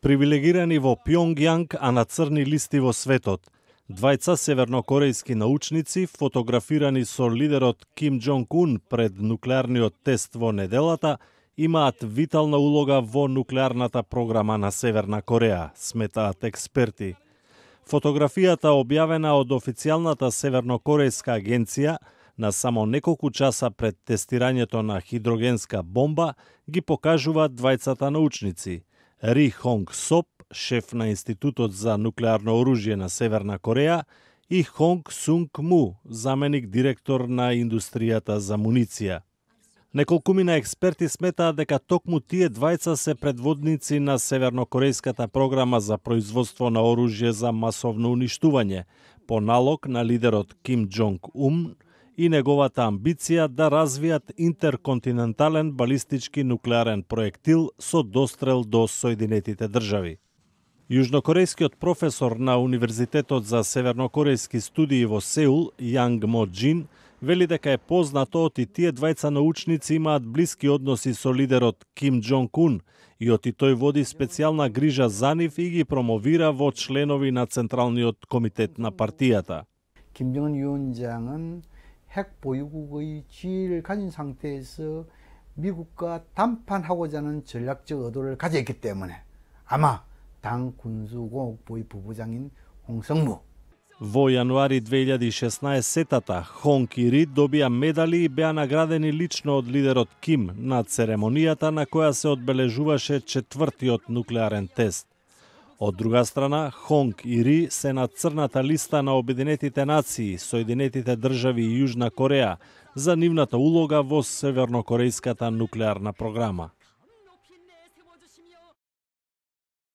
Привилегирани во Пјонгјанг, а на црни листи во светот. Двајца севернокорејски научници, фотографирани со лидерот Ким Џонг Ун пред нуклеарниот тест во неделата, имаат витална улога во нуклеарната програма на Северна Кореја, сметаат експерти. Фотографијата, објавена од официјалната севернокорејска агенција, на само неколку часа пред тестирањето на хидрогенска бомба, ги покажуваат двајцата научници. Ри Хонг Соп, шеф на Институтот за нуклеарно оружје на Северна Кореја, и Хонг Сунг Му, заменик директор на индустријата за муниција. Неколкумина експерти сметаат дека токму тие двајца се предводници на севернокорејската програма за производство на оружје за масовно уништување, по налог на лидерот Ким Џонг Ун и неговата амбиција да развијат интерконтинентален балистички нуклеарен проектил со дострел до Соединетите држави. Јужнокорејскиот професор на Универзитетот за севернокорејски студии во Сеул, Јанг Мо Џин, вели дека е познато оти тие двајца научници имаат блиски односи со лидерот Ким Џонг Ун и оти тој води специјална грижа за нив и ги промовира во членови на Централниот комитет на партијата. 김정은 위원장은 핵 보유국의 지위를 가진 상태에서 미국과 담판하고자 하는 전략적 의도를 가져 있기 때문에 아마 당 군수공업부의 부부장인 홍성무 Во јануари 2016-та Хонг и Ри добија медали и беа наградени лично од лидерот Ким на церемонијата на која се одбележуваше четвртиот нуклеарен тест. Од друга страна, Хонг и Ри се на црната листа на Обединетите нации, Соединетите држави и Јужна Кореја за нивната улога во севернокорејската нуклеарна програма.